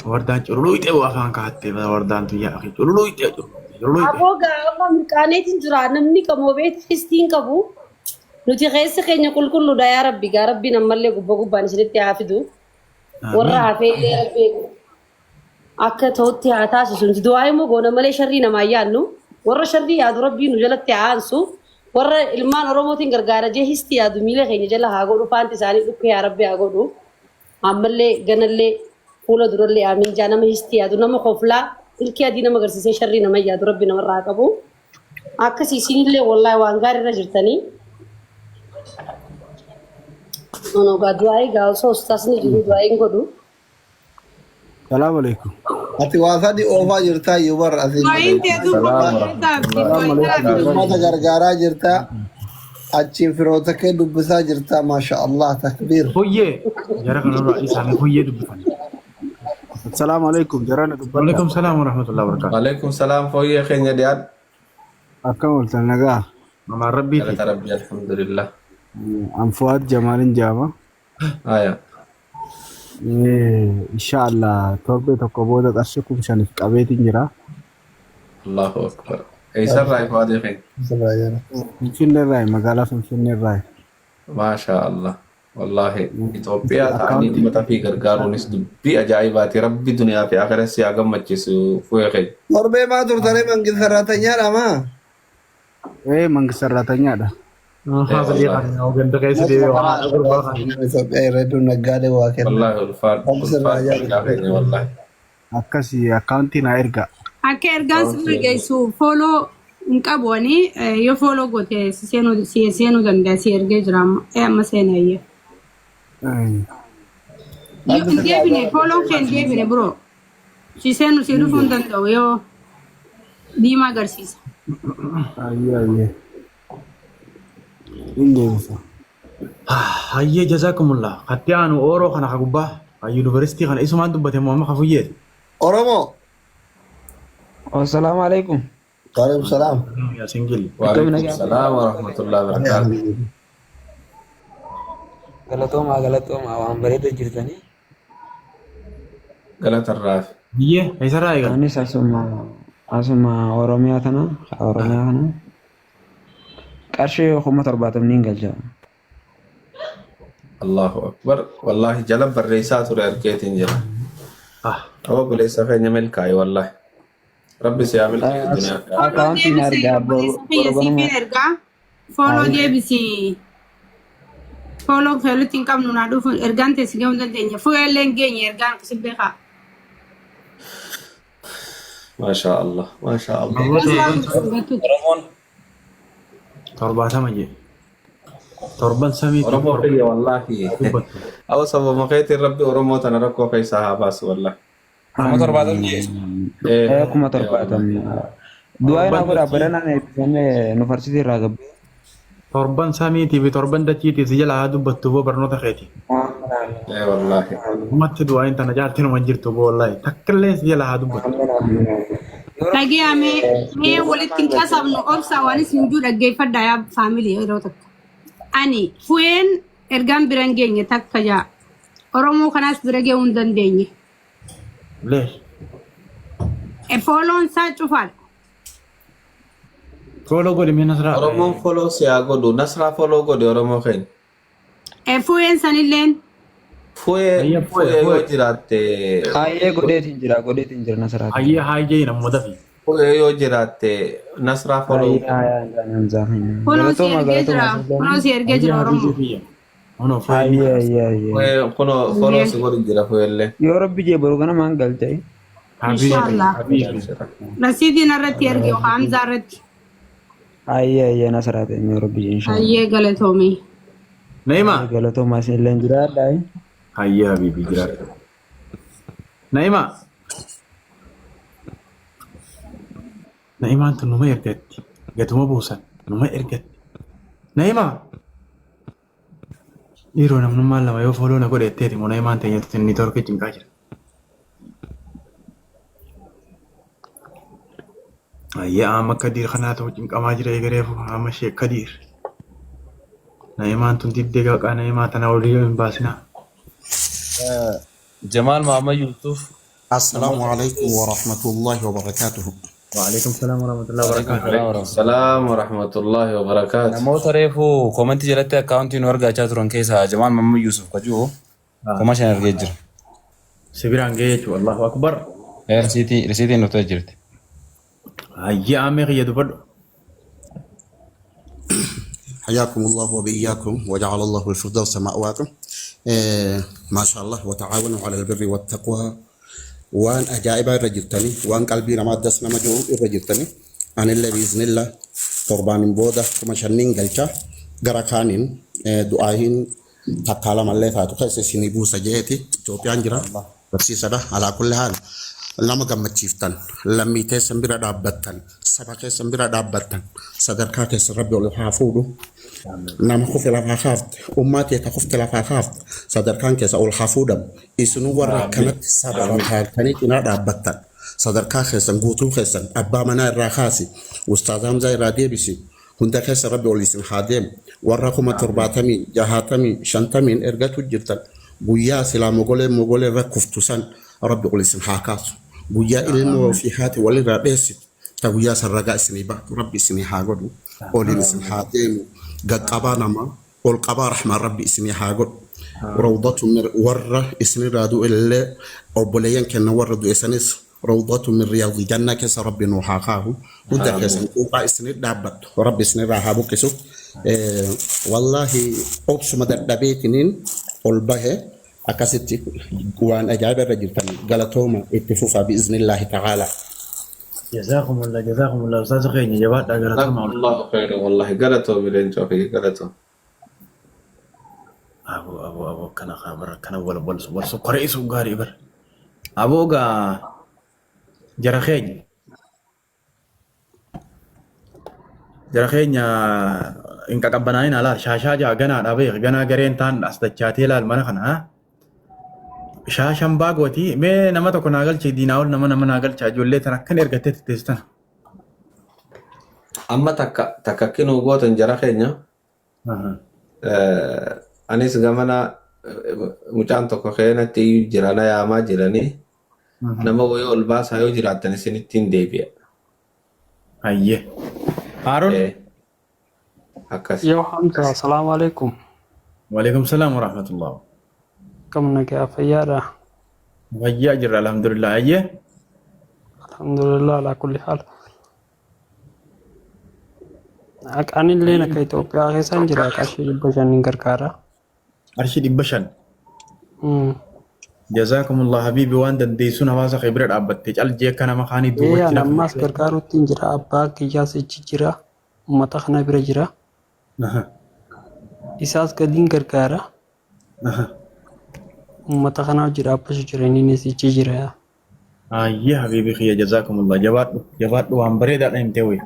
Wardaan cululuuxee afaan kaattee wardaan tun yaa akhi cululuuxee cululuuxee. Aboo gaafa mirqaaneetiin jira namni qamoo beektu histiin qabu. Nuti keessi keenya qulqulluudha yaa Rabbi gaa Rabbiin ammallee gubbaa gubbaan isinitti haa fidu. Warra hafee illee Rabbi akka ta'utti haa taasisu. Nuti du'aa immoo goona malee sharrii namaa hin yaadnu. Warra sharrii yaadu Rabbiin nu jalatti haa aansu. Warra ilmaan Oromootiin gargaara jee histi yaadu miila keenya jala haa godhu. Faanti isaanii dhukkee yaa Rabbi haa godhu. Ammallee ganallee fuula durallee aamin jaa nama histi yaadu nama koflaa ilkii adii nama agarsiisee sharrii nama yaadu Rabbi namarraa haa qabu. Akkasii isinillee wallaahi waan gaarii irra jirtanii. Ono gaa du'aa'ii gaa osoo ustaasni jiru du'aa'iin godhu. Salaam alaikum. Ati waa sadi oofaa jirtaa iyyuu bar asiin Du'aa'iin teetuu Salaam qopheessaaf warahmatullahi wabarakatuh. uummata gargaaraa jirtaa achiin firoota kee dubbisaa jirtaa maasha Allah takbiir. Foyyee jara kanarraa isaanii foyyee dubbifan. Salaam alaikum. Jarana dubbadha. Waalaikum salaam warahmatullahi wabarakatuh. Waalaikum salaam fooyyee keenya dhiyaadhu. Akkam ooltan nagaa. Namaan rabbiiti. Galata Rabbi alhamdulillah. An Fuwaad Jamaalin jaama. Aya. Insha Allah torbee tokko booda qarshii 5,000f qabeetiin jira. Allahu akbar. Eessarraa ifaadee keenya? Finfinnee irraa, magaalaa Finfinnee irraa. Maasha Allah. Wallaahi Itoophiyaa ta'anii uummata fi gargaaruunis dubbii ajaa'ibaati. Rabbi duniyaa fi akhiraa si haa gammachiisu fu'ee keenya. Torbee maa turtare mangist saraatanyaadha maa? Ee mangist saraatanyaadha. Ganda keessa deemee waan gurbaa kana. Itoophiyaa irra hedduun naggaadee waa kenna. Wallaahi ulfaadhu Rabbi sirraa ulfaadhu jaalatu. mucaa keenya wallaahi. Akkasii akkaawuntii naa ergaa. Akka ergaan sirra geessu follow hin qabu ani yoo follow goote si seenuu si seenuu danda'a si ergee jira amma amma seena ayya. Yoo hin deebine follow kee hin deebine bro si seenu si dhufuu hin danda'u yoo diimaa agarsiisa. Ayyee ayyee. Hin deebisa. Hayyee jazakumullah. Katti aanu ooroo kana ka gubbaa ka yuunivarsiitii kana isumaan dubbate moo amma ka fuyyeeti. Oromoo. Assalaamu alaikum. Waalaikum salaam. Yaa singil. Akkami Waalaikum nagaa? salaam warahmatullahi wabarakatuh. Galatoomaa galatoomaa waan bareeda jirtanii. Galata irraa fi. Biyyee eessarraa eegalu? Anis asuma Oromiyaa tana Oromiyaa kana qarshii 70,000 niin galcha. Allahu akbar. Wallaahi jala barreessaa ture argeetiin jira. Aba obboleessa keenya milkaa'i wallaahi. Rabbi si haa milkeessu duniyaa fi Follow Akkaawuntiin deebisi argaa boru obboleessa kiyya boru siifin ganuma. ergaa. Follow deebisi. Follow kee walitti hin qabnu naa dhufu ergaan teessi gahuu hin dandeenye. Fu'ee illee hin geenye ergaan si beekaa. Maashaa Allah. Maashaa Allah. Gattuuti. Oromoon 70 jee. Torban samiitiif Oromoo kiyya wallaahi. dubbattu. Awa sababa keetiin Rabbi Oromoo tana rakkoo keessaa haa baasu wallaahi. 70,000 jee. Ee Ee kuma ee torbaatam. wallaahi. Du'aa naa Torban godhaa dachii baranaan eebbifamee nu farsitii irraa gabbee. torban samiitii fi torban dachiitiif si jala haa dubbattu boo barnoota keeti. Ee wallaahi. Ummatti du'aayin tana caalti numa hin jirtu boo wallaahi. Takka illee si jala haa dubbattu. Dhagiyaa mee mee walitti hin qasabnu obsa waan isin juu dhaggeeffadhaa yaa family yeroo tokko. Ani fu'een ergaan bira hin geenye takka jaa. Oromoo kanaas bira gahuu hin dandeenye. Leesh. Follown isaa cufaadha. Follow godhi mee Nasraa. Oromoon follow si haa godhu. Nasraa follow godhi Oromoo keenya. Fu'een sanilleen Fu'ee Hayyee fu'ee fu'ee yoo fu'ee. jiraatte Hayyee godheetiin jira godheetiin jira Nasraa. Hayyee hayyee nammoo dafi. Fu'ee yoo jiraatte Nasraa follow Hayyee hayyee Hamzaa. Kunoo si Galatoomaa ergee jira. galatoomaa. Kunoo si ergee Hayyee jira Oromoo. habiibii kiyya. Kunoo fu'ee ni Hayyee hayyee hayyee. Fu'ee kunoo follow si godhu jira fu'eellee. Yoo rabbi jee boru ganamaan galchee. Habiibii Inshaallah. habiibii. Rasiidiin irratti erge yookaan Hamzaa irratti. Hayyee hayyee Nasraa ta'e yoo rabbi jee inshallah. Hayyee galatoomii. Naima. Galatoomaa isin illee jiraadhaa. Hayyee habiibii jiraadhu. Naima. Naimaan tun numa ergatti. Gatuma buusan numa ergatti. Naima. Dhiiroo namnummaan lama yoo follow na godhe jetteeti moo Naimaan teenya tun networkii cinqaa jira. Hayyee amma Kadiir kanaa ta'u cinqamaa jira eegareefu amma ishee Kadiir. Naimaan tun diddee qaqaa Naimaa tana olii yoo hin baasinaa. Jamaal Mahammad Yuusuf. Assalaamu alaikum wa rahmatullahi wa barakatuhu. Waalaikum salaam warahmatullahi Waalaikum wabarakatuh. salaam warahmatullahi. Salaam warahmatullahi wabarakaatu. Namoota reefu koomentii jalatti akkaawuntii nu argachaa turan keessaa Jamaal Mammad Yuusuf kajuu 5,000 argee jira. Si biraan ga'ee jechuudha. Allahu akbar. Risiitiin dhuftee jirti. Hayyee aamee kiyya dubbadhu. حياكم الله وبإياكم وجعل الله الفردوس مأواكم. ما شاء الله وتعاونوا على البر والتقوى waan ajaa'ibaa irra jirtanii, waan qalbii namaa das nama jiru irra jirtanii. Anillee biiznillah torbaanin booda 5,000n galcha. Gara kaaniin du'aahin takkaa lamallee taatu keessa isinii buusa jeeti. Itoophiyaan jira, barsiisadha. Alaa kulli haal nama gammachiiftan, lammii teessan bira dhaabbattan, saba keessan bira dhaabbattan, sadarkaa keessan rabbi ol haa fuudhu. Nama kufe lafaa kaafte, ummaa tee ta kufte lafaa kaafte, sadarkaan keessa ol haa fuudhamu. Isinuu warra akkanatti saba taatanii cinaa dhaabbattan, sadarkaa keessan guutuu keessan abbaa manaa irraa kaasi, ustaaz Hamzaa irraa deebisi, hunda keessa rabbi ol isin haa deemu. Warra 70,000, 60,000, 50n ergatu jirtan, guyyaa silaa mogolee mogolee irra kuftu san rabbi ol isin haa kaasu. Guyyaa ilmoo fi haati walirraa dheessitu ta guyyaa san ragaa isinii baatu rabbi isinii haa godhu. Oliin isin haa deemu. Gaqqabaa namaa ol qabaa rahmaan rabbi isinii haa godhu. Rawdatu min warra isinirraa du'e illee, obboleeyyan kenna warra du'e sanis rawdatu min riyaadil jannaa keessa rabbi nuu haa kaahu. Hunda keessan quuqaa isinii dhaabbattu rabbi isinirraa haa buqqisu. Wallaahi obsuma dadhabeetiniin ol bahe. Akkasitti waan ajaa'iba irra jirtan, galatooma, itti fufaa bi'iznillaahi ta'aalaa. Jazaakumullah, jazaakumullah, ustaaza keenya jabaadhaa, galatoomaa. Jazakumullahu khairan wallahi, galatoomi leencoo kiyya, galatoo. Aboo, aboo, aboo, akkana kaa bara akkana wal wal wal sukkareessuu gaarii bara. Aboo gaa jara keenya. Jara keenya hin qaqabbanaa'in alaal shaashaa jaa ganaadha beek, ganaa gareen taan as dachaatee laal mana kana. Shaashan baagooti mee nama tokko naa galche, diinaa ol nama naa galcha, ijoollee tan akkan ergattee tetteessitan. Amma takka takka akkinuu gootan jara keenya. Anis gamana mucaan tokko keenatti iyyuu jira, na yaamaa jiranii, nama wayii ol baasaa yoo jiraattan isinittiin deebi'a. Hayyee. Haaruun. Akkas. Yoo Hamza, asalaamu alaikum. Waalaikum salaam warahmatullah. Akkam, nagaa fayyaadha? Fayyaa jirra, alhamdulillah. Hayyee. Alhamdulillah ala kulli haal. Anillee akka Itoophiyaa keessan jira, qarshii 500n gargaara. Qarshii 500. Jazaakumullah habiibi, waan dandeessuun hawaasa kee bira dhaabbatte cal jee akka nama kaanii Ee duubatti ani nafu. ammaas gargaaruutti hin jira. Abbaa kiyyaas achi jira. Uummata kana bira jira. Isaas gadiin gargaara. Uummata kana hojii dhaabbachuu jira. Innis achi jira. Hayyee habiibi kiyya, jazaakumullah, jabaadhu jabaadhu, waan bareedaadha himtee wayii.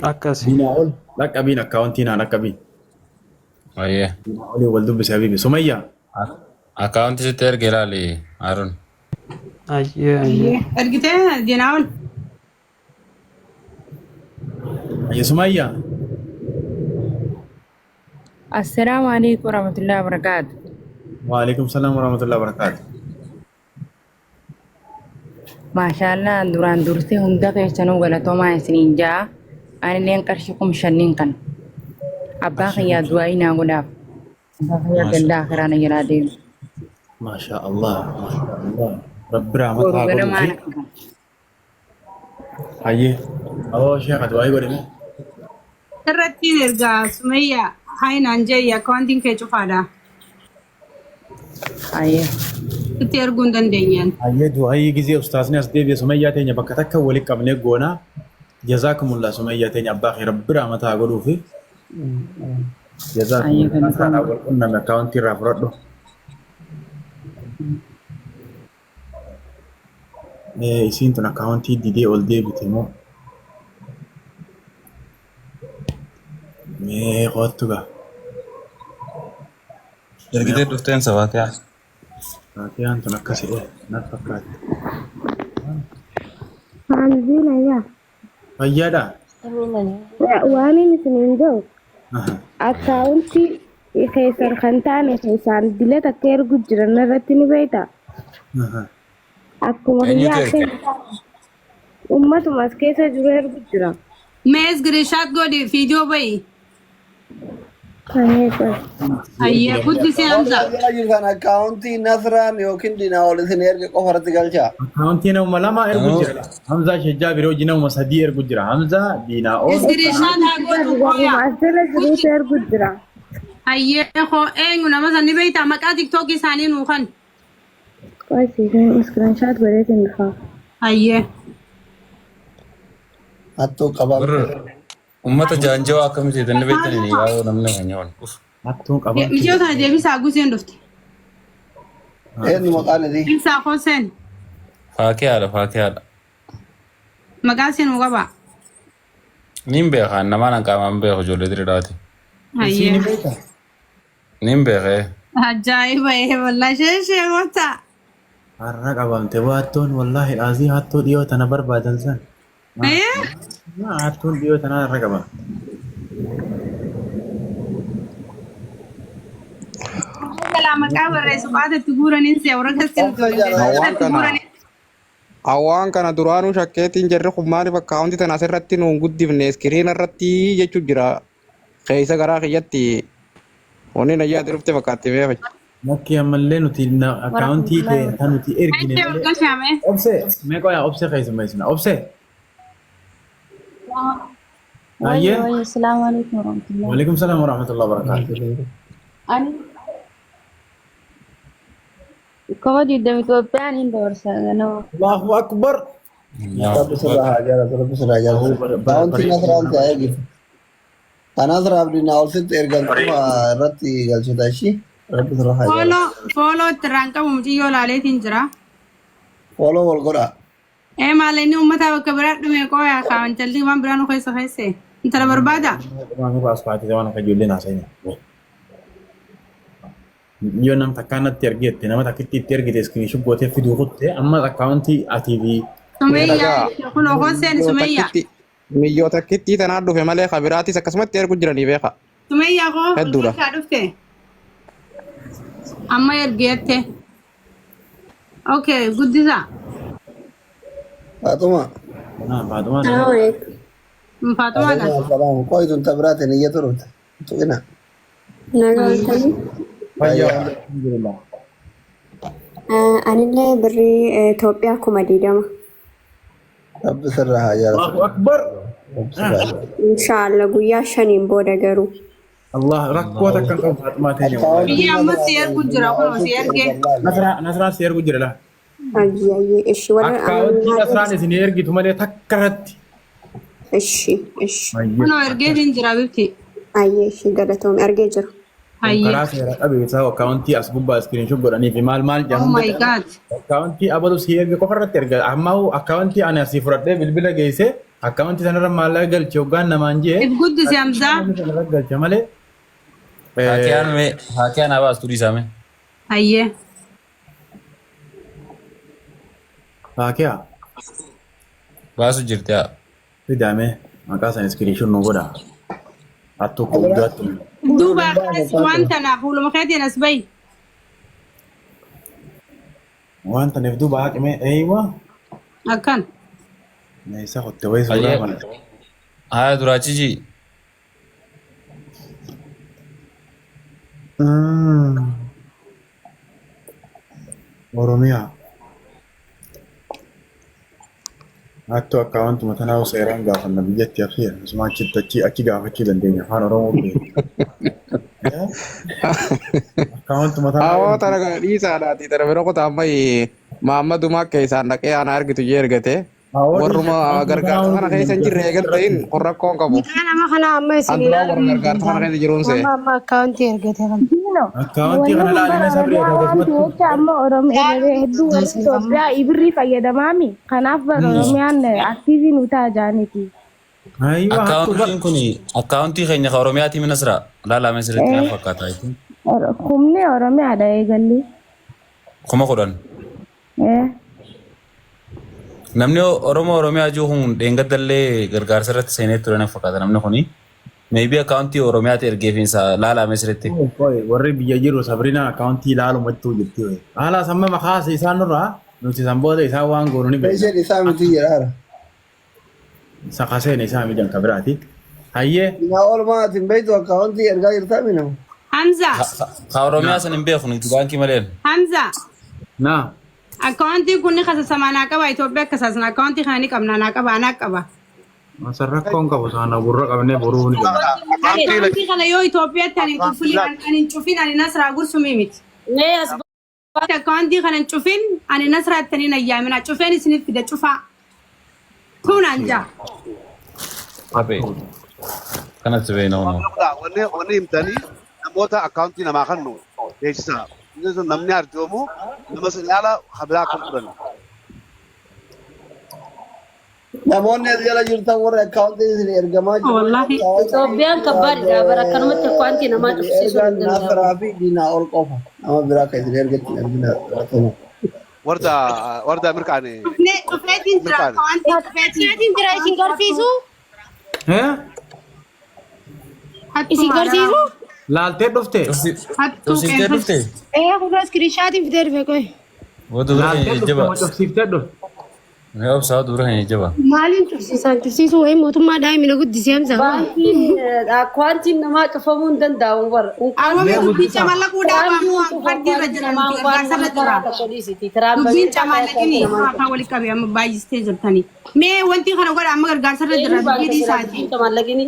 Akkas. Diinaa ol dhaqqabiin, akkaawuntii naa dhaqqabiin. Ayyee. Diinaa olii wal dubbise habiibi. Sumayyaa. Akkaawuntii sitti erge ilaali Haaruun. Ayyee ayyee. Ergitee Dinaawol. Hayyee Sumayyaa. Assalaamu alaikum warahmatullahi wabarakatuh. Waalaikum salaam warahmatullahi wabarakatuh. Maashaallah, duraan dursee hunda keessanuu galatoomaa isiniin ja'a. Anilleen qarshii 5,000n kana. Abbaa Qarshii kiyyaa 5,000. du'aa'ii naa godhaaf. Abbaa kiyyaa Maasha ganda akhiraa na jalaa deemu. Maasha Allah. Maasha Allah. Rabbi rahmata Boru haa ganamaa godhuufi. na qaba. Hayyee. Aboo sheekha, du'aa'ii godhime. Irrattiin ergaa Sumayyaa haayinaan jeeyi, akkaawuntiin kee cufaadha. Ayyee. Itti erguu hin dandeenyeen. Hayyee, du'aa'ii gizee ustaazni as deebi'e Sumayyaa teenya bakka takka walitti qabnee goonaa. Jazaakumullah Sumayyaa teenya, abbaa kee Rabbi rahmata haa godhuufi. Ayyee. Jazaakumullah. Galatoomaa. Wal qunname, akkaawuntii irraa fudhadhu. Isiin tun akkaawuntii didee ol deebite moo? Mee kottu gaa. Ergitee dhufteen sabaatiyaa. Faatiyaan tun akkasi natti fakkaatti. Hamziin ayyaa. Fayyaadhaa? Waan inni isiniin ga'u akkaawuntii keessan kan taane keessaan dila takka ergu jiran irratti ni beektaa? Akkuma Eenyutu kiyyaa erge? akka ummatuma as keessa jiru ergu jira. Mee iskiriishaat godhi viidiyoo bahi. Kan eegas. Ayyee guddisee Namoonni Hamza. as jala jirtan akkaawuntii Nasraan yookiin Dinaa'ol isin erge qofa irratti galchaa. Akkaawuntii nama lama ergu jira. Hamzaa Shejjaa biroo hojii nama sadii ergu jira. Hamzaa Diinaa'ol. Iskiriishaat haa gootu Warruma qooyaa. as jala jirutu ergu jira. Ayyee koo eenyu nama san ni beektaa maqaa tiktookii isaanii nuu kan. Qosi iskiriinshaat godheetiin dhufa. Ayyee. Hattuu qabamte. Warra uummata jaanjawaa akkamitti jedhanii beektanii yaa'uu namni keenya wal. Hattuun qabamte. Michoo tana deebisaa guseen dhufte. Eenyu maqaan isii? Ibsaa koo seen. Faakee haadha faakee haadha. Maqaa seenuu qabaa. Niin beekaa namaan an qaamaan beeku ijoollee diriiraati. Isii ni Ayyee. beektaa? Niin beekee. Ajaa'iba ee wallaahi shee shee goota. Har'a qabamte waattoon wallaahi dhaasii hattoo dhiyoo tana barbaadan san. Ee? Hattuun dhiyoo tana har'a qabamte. Jalaa maqaa barreessu baata itti guuraniin see warra kastiin Obsa jala Hawaan itti kana guuraniin. hawaan kana duraanuu shakkeetiin jarri kun maaliif akkaawuntii tana asirratti nuun guddifne iskiriina irratti jechuu jira. Keessa garaa kiyyatti wanni nayyaa dhufte fakkaatti beefachi. Lakki ammallee nuti akkaawuntii kee kan nuti ergine Ente malee. olgashaame. Obsee mee qoyaa obsee keessummeessina. Obsee. Wayyo Ayyee. wayyo, salaamu alaikum warahmatullahi. Waalaikum salaam warahmatullahi wabarakatuh. Ani 20,000 Itoophiyaan hin dabarsa ganama. Allahu akbar. Rabbi sirraa haa jaalatu. Rabbi sirraa haa jaalatu. Akkaawuntii Nasraan ta'ee ergite. Kan Nasraaf Dinaa'ol sitti ergan qofa irratti galchita ishii. Rabbi sirraa haa jaalatu. Fooloo fooloo itti irraan qabu muciyyoo laaleetiin jira. Fooloo wal godhaa. Ee maal inni uummata bakka biraa dhume qooyaa kaawan jalli waan biraa nu keessa keesse. Intala barbaada. Waan baas baatee waan akka ijoolleen haasa'in. Yoo nam takkaan natti ergeette nama takkitti itti ergite iskiriishu gootee fiduu kutte amma akkaawuntii atii fi Sumeeyyaa Dhagaa kun okoon seeni miyyoo Sumeeyyaa. takkitti miyyoo takkitti tanaa dhufe malee kabiraatis akkasumatti ergu jiranii beeka. Sumeeyyaa koo Hedduudha. olgalchaa dhufte. Amma ergeette. Okay guddisaa. Faaxuma. Faaxumaa Salaamu alaikum. Faatumaadha. Alaikum salaam. Qoyituun ta biraatiin iyya turte. Tuqina. Nagaa oltanii. Fayyaa Fayyaa. alhamdulillah. Anillee birrii Itoophiyaa 20,000. Rabbi sirraa haa jaalatu. Allahu akbar. Rabbi sirraa haa jaalatu. Inshaallah guyyaa shaniin booda garuu. Allah rakkoo takka hin qabu Faaxumaa teenya wallahi. Akkaawuntii Biyya amma si Nasraan ergu jira Dinaa'ol kunoo si sitti erge. ergan laali. Nasraa Nasraa si ergu jira laa. Ayyee ayyee ishi warra Akkaawuntii Nasraan isin ergitu malee takka irratti. ishi ishi Ayyee. Kunoo ergeetiin jira bifti. ayyee ishi galatoome argee jira. Kun Ayyee. karaa seera qabeessaa akkaawuntii as gubbaa iskiriinshoot godhanii fi maal maal Oh jedhan my god. akkaawuntii abalu si erge qofa irratti erga. Amma akkaawuntii ani asii fudhadhee bilbila geesse akkaawuntii sanarra maallaqa galche hoggaan namaan jee If guddise Hamzaa. akkaawuntii sanarra galche malee. Haakiyaan mee haakiyaan haa baastu dhiisaa mee. Ayyee. Faakiyaa Baasu jirti haa. fidame maqaa sana iskiriinshoot nu godha. Hattuu koo guddaatti. Duuba akkas waan tanaaf fuuluma keetiin as bahi. Waan taniif duuba haqime eeywa. Akkan. Meeshaa kotte wayii suuraa Ayyee. kana. Haa duraachiji. Oromiyaa. Hattuu akkaawuntuma tanaa seeraan gaafanna biyyatti hafeera. Isuma achitti achi achi gaafachuu dandeenya afaan Oromoo beeku. Akkaawuntuma tanaa Hawaa tana kana dhiisaadhaati tana bira kutaa amma Maammadumaa akka isaan dhaqee ana argitu jee ergate. Hawaa dhiisa Warruma akkaawuntuma tanaa gargaarsa kana keessa hin jirre eegal ta'in kun rakkoo hin qabu. Maqaa nama kanaa amma An isin duraa ilaaluu warra hin gargaarsa kana danda'amu. keessa jiruun se'e. Amma amma akkaawuntii ergate kana. Diino Akkaawuntii wanni kana kun bara ilaalina sabrii Oromiyaa waan akkasumatti. ta'eef jecha amma Oromiyaa hedduu warri Itoophiyaa ibirrii fayyadamaami. Kanaaf bara Oromiyaan aktiivii nu ta'a jaaniiti. Ayyoo hattuu bar. Akkaawuntiin kun akkaawuntii keenya kan Oromiyaatii mina sira laalame sirriitti na fakkaata. Humni Oromiyaadha eegalli. 10,000. Namni Oromoo Oromiyaa jiru kun dheengaddallee gargaarsa irratti seenee ture na fakkaata namni kuni. Maybe akkaawuntii Oromiyaatti ergeefiinsa laalame sirriitti. Qoy warri biyya jiru Sabrinaa akkaawuntii ilaalumattuu jirti. Haala samma makaasa isaan nurraa Nuti san booda isaan waan goonu ni beekna. Isheen isaa miti jedhaara. Sakaseen isaa mijan ka biraati. Hayyee. Dinaa oolmaa ati hin beektu akkaawuntii ergaa jirtaa mi nama? Hamza. Ka Oromiyaa san hin beeku nuti baankii malee. Hamza. Na. Akkaawuntiin kun ni kasasamaa naa qaba Itoophiyaa akkasasna akkaawuntii kana ni qabna naa qaba anaa qaba. San rakkoon qabu sana gurra qabnee boruu ni qabna. Akkaawuntii kana yoo Itoophiyaatti ani hin qulfulin ani hin cufin ani Nasraa gursumii miti. Mee as Akkaawuntii kana hin cufin ani Nasraatti ani hin ayyaamina cufeen isiniif fida cufaa. Tuunaan jaa. Haphee. Kanatti beekna kunoo. Wanni wanni himtanii namoota akkaawuntii namaa kennu beeksisaa. Inni sun namni arjoomu nama sun ala biraa akka hin fudhanne. Namoonni as jala jirtan warri akkaawuntiin isin ergamaa jiru. Wallaahi. Itoophiyaan kabbaadidha bara akkanumatti akkaawuntii namaa cufsiisuu hin Ergaan danda'amu. Nasraa fi Dinaa ol qofa. Nama biraa akka isin ergatti hin ergina. Warda warda mirqaane. Cufnee cufeetiin jira Mirqaane. akkaawuntii cufeetiin. Cufeetiin jira isin garsiisu? Eh? Hattuu Isin maadara. garsiisu? Laaltee dhufte? Hattuu Cufsiiftee qeensa. dhufte? Ee kunoo iskiriishaatiin fidee dhufe qoy. Booda dura Laaltee keenya dhufte jajjaba. moo cufsiiftee dhufte? Mee obsaa dura keenya jajjaba. Maaliin cufsiisaan cufsiisuu wayii mootummaa daa'imina guddisee Hamza. Baankiin akkaawuntiin namaa cufamuu hin danda'amu bara. Awwame Mee dubbii guddisaa. camalaquudhaaf ammoo fardii irra Akkaawuntiin jira namaa nuti waan gargaarsa nama irra jira. karaa tokko dhiisiti. Tiraan Dubbiin bareedaa camaalaqini akkaawuntii namaa afaan walitti qabee amma baay'istee jirtanii. Mee wanti kana godha amma gargaarsa irra jira Eenyu dubbii baanka jira dhiisaati. dubbiin camallaqini?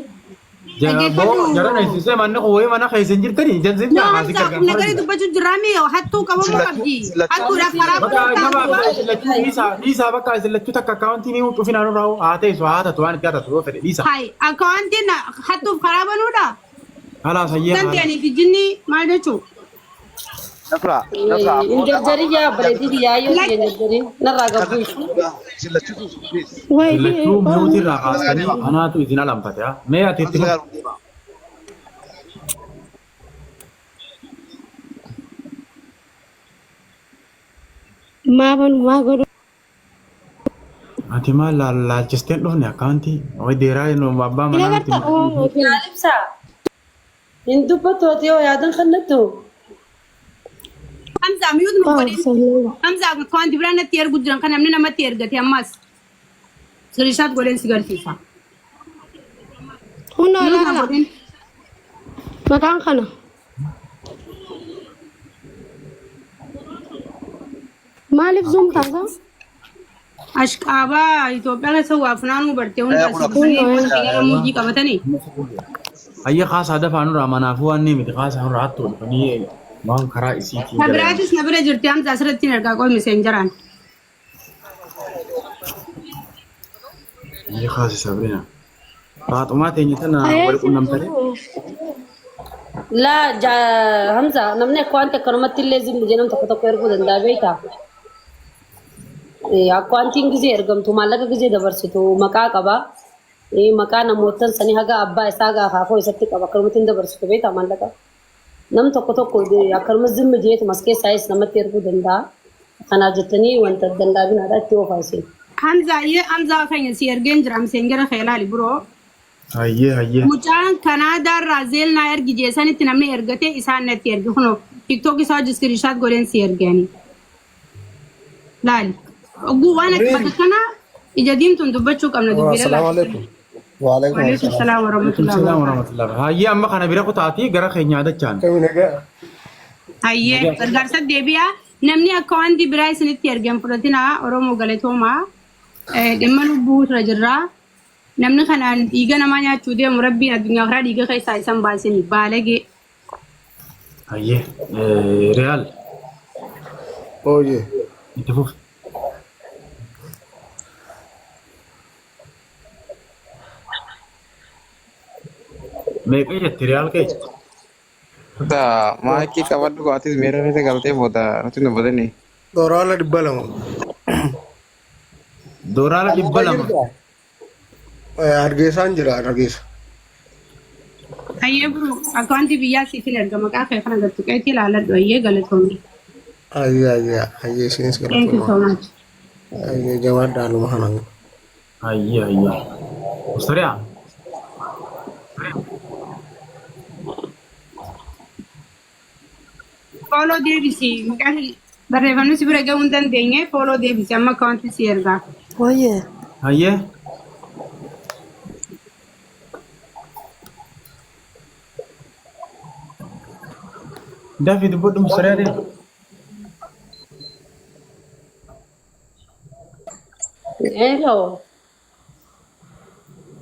Boo jara dheessisee manni kun wayii mana keessa hin jirtanii jalsin Yoo jaakaasi Hamza kun gargaarsa nagari jira. dubbachuu jiraami hattuu qabamuu qabdi. Hattuudhaaf karaa Bakka banuu nama taatu. bakka isin lachuu dhiisaa dhiisaa bakka isin lachuu takka akkaawuntii ni cufinaa nurraa haa teessu haa taatu waan itti haa taatu yoo fedhe dhiisaa. Hai akkaawuntiin hattuuf karaa banuudha. Halaa sayyee Santi haala. ani fi jinni maal jechuu? Nasraa Nasraa Hin jarjarin yaa obboleettii kiyyaa yoo hin jarjarin narraa gabbuu ishee. isin lachuutu please. Isin lachuu miyuutii irraa kaastanii anaatu isin alanfate haa. Mee ati itti fufi. Maa banu maa godhu. Ati maal laalchistee hin dhufne akkaawuntii wayi deeraa jennu abbaa Hin manaa nuti agarta oo Maal ibsaa? Hin dubbattu ati yoo yaadan kannattu. Hamza mute nu godhin. Hamza akkaawuntii biraa natti ergu jiran kan namni namatti ergate ammas. Screenshot godheen si garsiisa. Kunoo Mute na laala godhin. maqaan kana. Maaliif zoom taasa? Ashqaabaa Itoophiyaa keessa waa funaanuu bartee hunda asii dhufanii wanti gara muujii qabatanii. Hayya kaasaa dafaa nurraa manaafuu waan ni miti kaasaa nurraa hattuu dhufanii waan karaa isiitiin Na jala. biraatis na bira jirti Hamza asirratti hin argaa qoy miseenjaraan. Hayya kaasi Sabrina. Faaxumaa teenya tana wal qunnamtanii. Laa Hamza namni akka wanti akkanumatti illee zimmi jedhamu tokko tokko erguu danda'a beektaa? Akkaawuntiin gizee ergamtu maallaqa gizee dabarsitu maqaa qaba. Maqaa namootan sanii haga abbaa isaa haga akaakuu isatti qaba akkanumatti hin dabarsitu beektaa maallaqa. Nam tokko tokko akkanuma zimmi jeetuma as keessaayis namatti erguu danda'a. Kanaaf jettanii wanta dandaabinaadha itti oofaa isin. Hamza iyyee Hamza keenya si ergeen jira miseenjara kee ilaali biroo. Hayyee hayyee. Mucaan Kanaadaa irraa zeelnaa ergi jeesanitti namni ergate isaan natti erge kunoo tiktok isaa hojii iskiriishaat godheen si ergeani. Laali. Oguu waan akka bakka kana ija diimtuun dubbachuu qabna dubbii Assalaamu alaikum. Waalaikum Waalaikum assalam. salaam warahmatullahi Salaam wabarakatuh. warahmatullahi. Hayyee amma kana bira kutaatii gara keenyaa dachaan. Hayyee gargaarsa deebi'aa. Namni akka wanti biraa isinitti ergan fudhatinaa Oromoo galatoomaa. Dhimma lubbuu irra jirraa. Namni kanaan dhiiga namaa nyaachuu deemu rabbiin addunyaa karaa dhiiga keessaa isan baasini baalagee. Hayyee Real Ooyee. itti fufi. Meeqa jetti Real kee? Da maakii qabadhu atis miira keessa galtee booda nuti nu badani. Dooraala 200. Dooraala 200. Hargeessaan jira Hargeessa. Hayyee biroo akka wanti biyyaa siif hin erga maqaa kee kana gattu qeetii ilaaladhu hayyee galatoomi. Ayyee ayyee ayyee isinis Thank you so galatoomaa. much. Ayyee jabaadhaa haaluma kanaan. Hayyee hayyee. Mustariyaa. Follow deebisi maqaan Barreeffamni si bira gahuu hin dandeenye fooloo deebisi amma akkaawuntii si ergaa. Wayyee. Hayyee. Dafi dubbadhu mustariyaa deemu. Hello.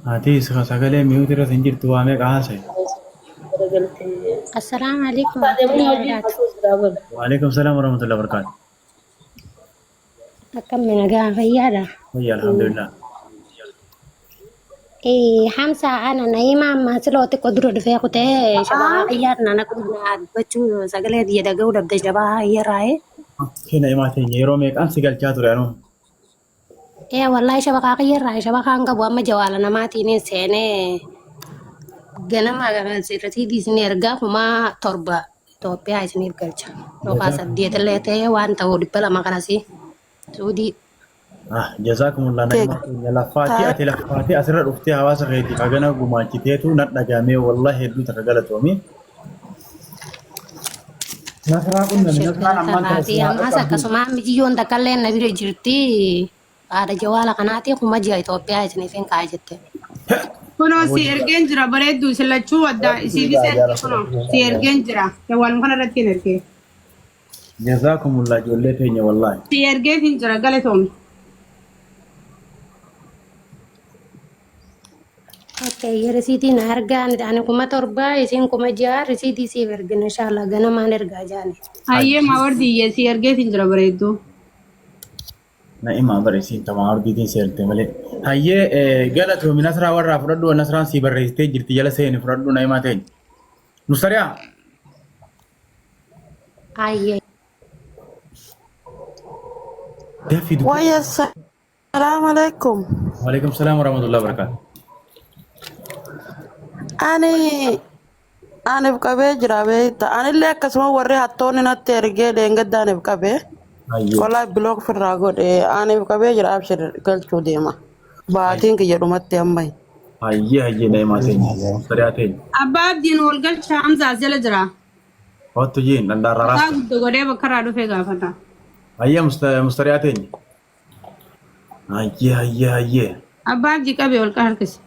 Ati sagalee mi'uuti irra hin jirtu waa meeqa haasa'e? Assalaamu alaikum warahmatullahi wabarakatuh. Waalaikum salaam warahmatullahi wabarakatuh. Akkam nagaa fayyaadha. Fayya alhamdulillah. Hamsa ana Naima amma siloo xiqqoo dura dhufee kutee shabaa fayyaadha nana kun dubbachuu sagalee biyya dhaga'uu dhabde shabaa fayyarraa'ee. Kena himaa teenya yeroo meeqaan si galchaa ture anuu? Ee wallahi shabakaa kiyyarraa shabakaan qabu amma jawaala namaatiin seenee ganama rasiidii isin ergaa 7,000 Itoophiyaa isiniif galcha. Yookaan 8 illee ta'ee waan ta'u 200 kanasi Suudii. Ah, jazaakumullah naima teenya laffaatii ati laffaatii asirra dhuftee hawaasa keetiif hagana gumaachiteetu nan dhagaamee wallahi hedduu takka galatoomi. Nasraa qunnami Nasraan ammaan tana si haa Ammas qaqqabdu. akkasuma mijiyyoon takka illee na bira jirti. Haadha jawaala kanaati 6,000 Itoophiyaa isiniif hin ka'a jette. Kunoo si ergeen jira bareedduu isin lachuu adda isiifis erge kunoo si ergeen jira jawwaaluma kana irratti hin ergee. Jazaakumullah ijoollee teenya wallahi. Si ergeef hin jira galatoomi. Okay, risiitii na argaa ani 7,000 isiin 6,000 risiitii siif ergina inshallah ganamaan ergaa jaani. Hayyee maawardiyyee si ergeef hin jira bareedduu. Na'imaa bare isiin tamaa hordiitiin seerte malee. Hayyee galatoomi Nasraa warraa fudhadhu Nasraan sii barreessitee jirti jala seeni fudhadhu Na'imaa teenya. Mustariyaa. Hayyee. Dafi dubbi. Wayya salaamu alaikum. Waalaikum salaam warahmatullahi wabarakatuh. Ani aniif qabee jira beekta. Anillee akkasuma warri hattoonni natti ergee dheengadda aniif qabee. Hayyee. Walaa bilook firraa godhe aniif qabee jira abshir galchuu deema. Baatiin kiyya dhumatti amma. Hayyee hayyee Na'imaa teenya. Mustariyaa teenya. Abbaa abdiin wal galcha Hamza as jala jira. Wattu jiin dhandhaarraa Mataa raasta. guddaa godhee bakka irraa dhufee gaafata. Hayyee mustariyaa teenya. Hayyee hayyee hayyee. Abbaa abdii qabee ol harkise.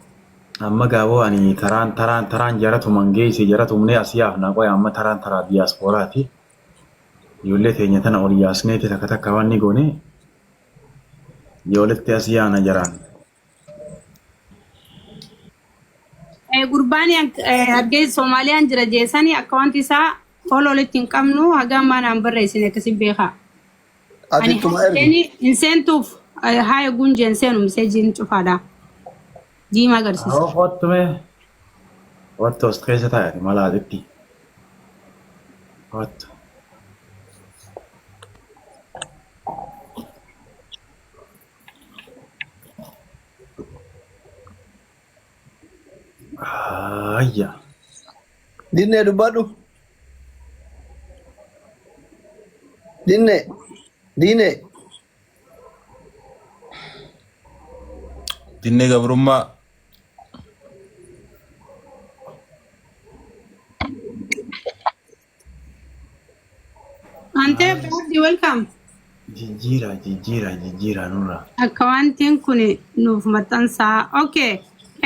Amma gaaboo ani taraan taraan taraan jaratuman geesse jaratumnee as yaafna qoya amma taraan taraa diyaaspooraati. Ijoollee teenya tana ol yaasneeti takka takka waan ni goone ijoolletti as yaana jaraan. Gurbaan argee Soomaaliyaan jira jeesanii akka wanti isaa ol olitti hin qabnu haga ammaa naan barreessine akkasi beekaa. Ati Ani ittuma ergi. haaseen hin seentuuf haaya gunjeen seenu miseejiin cufaadha. Diimaa agarsiisa. Awoo kottu mee. Kottu as keessa taa'e mala asitti. Kottu. Ayya. Dinnee dubbadhu. Dinnee. Diinee. Dinnee gabrummaa. Antee Abdi welcome. Jijjiira jijjiira jijjiira nurra. Akka wantiin kun nuuf maxxansaa. Okay.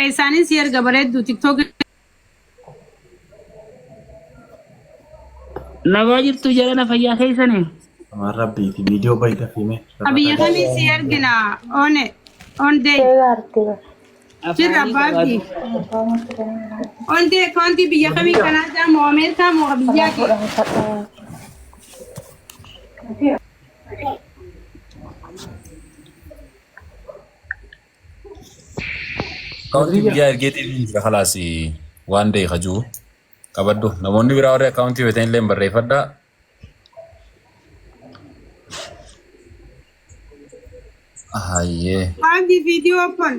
Isaanis si erga bareeddu TikTok Nagaa jirtu jarana fayyaa keessanii. Amaan rabbiiti viidiyoo bayi dafii mee. Biyya kamii si ergina one on day. Jirra Afaanii abbaa abdii. qabaatu. On day akkaawuntii biyya kamii Kanaadaa moo Ameerikaa moo biyyaa kee? Akkaawuntii biyyaa ergeetii hin jira kalaas waan ta'e kajuu qabadhu. Namoonni biraa warri akkaawuntii feetan illee barreeffadhaa. Hayyee. Abdii viidiyoo open.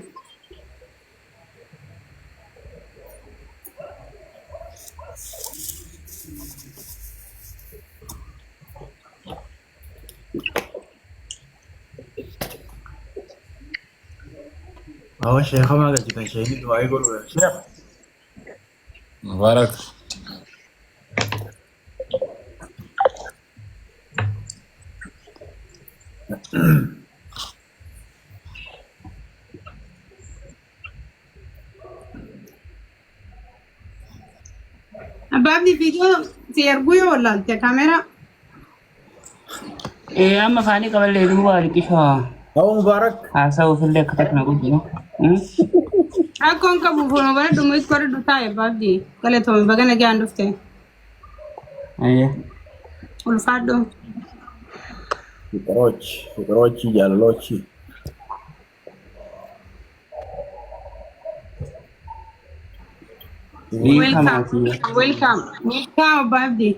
Awwa sheekha maa galchitan sheekni du'aa'ii godhuudha. Sheekh. Abbaabni viidiyoo si erguu yoo wallaalte kaameeraa. Ee amma afaanii qaballee duuba liqishaa. Awo Mubaarak. Haasa'uufillee akka takna guddinu. Rakkoon qabu fuula bara dhumuus godhadhu taa'e abbaabdi. Galatoome baga nagaan dhufte. Ayyee. Ulfaadhu. Fiqirochi, fiqirochi, jaalalochi. Welcome. Welcome. Welcome abbaabdi.